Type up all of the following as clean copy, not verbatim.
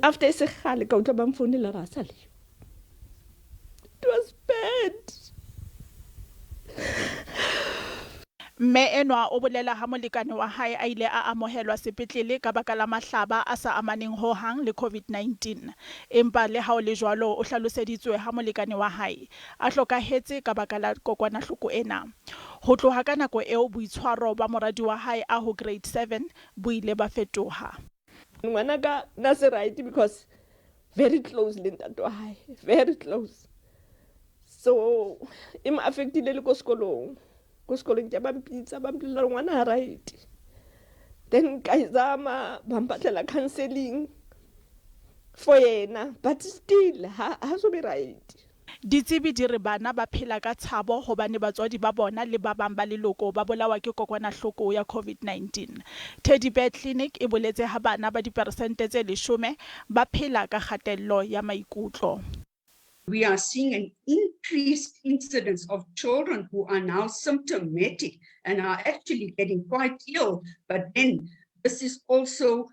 After e se kgale ka utlwa ba mfounela ra sa leyo. It was bad. Mme enwa o bolela ha molekane wa hae a ile a amohelwa sepetlele ka baka la mahlaba a sa amaneng ho hang le Covid-19. Empa le ha ho le jwalo o hlaloseditswe ha molekane wa hae a hlokahetse ka baka la kokwanahloko ena. Ho tloha ka nako eo boitshwaro ba moradi wa hae a ho Grade Seven bo ile ba fetoha. Ngwanaka na se right because very close le ntate wa hae, very close. So e mo affectile le ko sekolong. Ko sekolong ke ba mpitsa ba mpolelela gore ngwana ha right. Then ka e zama ba mpatlela counseling for yena but still ha ha so be right. Ditsebi di re bana ba phela ka tshabo hobane batswadi ba bona le ba bang ba leloko ba bolawa ke kokwanahloko ya Covid-19. Teddy Bear Clinic e boletse ha bana ba diperesente tse leshome ba phela ka kgatello ya maikutlo. We are seeing an increased incidence of children who are now symptomatic and are actually getting quite ill, but then this is also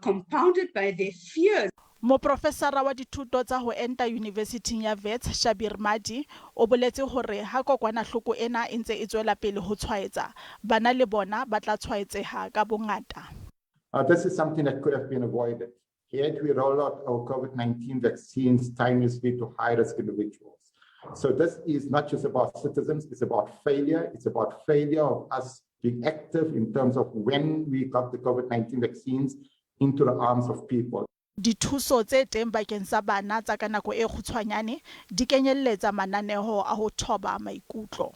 compounded by their fears. Moprofesara wa dithuto tsa ho enta Yunivesithing ya Wits, Shabir Madhi, o boletse hore ha kokwanahloko ena e ntse e tswela pele ho tshwaetsa, bana le bona ba tla tshwaetseha ka bongata. This is something that could have been avoided had we rolled out our COVID-19 vaccines timeously to high-risk individuals. So this is not just about citizens, it's about failure. It's about failure of us being active in terms of when we got the COVID-19 vaccines into the arms of people. Dithuso tse teng bakeng sa bana tsa ka nako e kgutshwanyane di kenyelletsa mananeho a ho thoba maikutlo.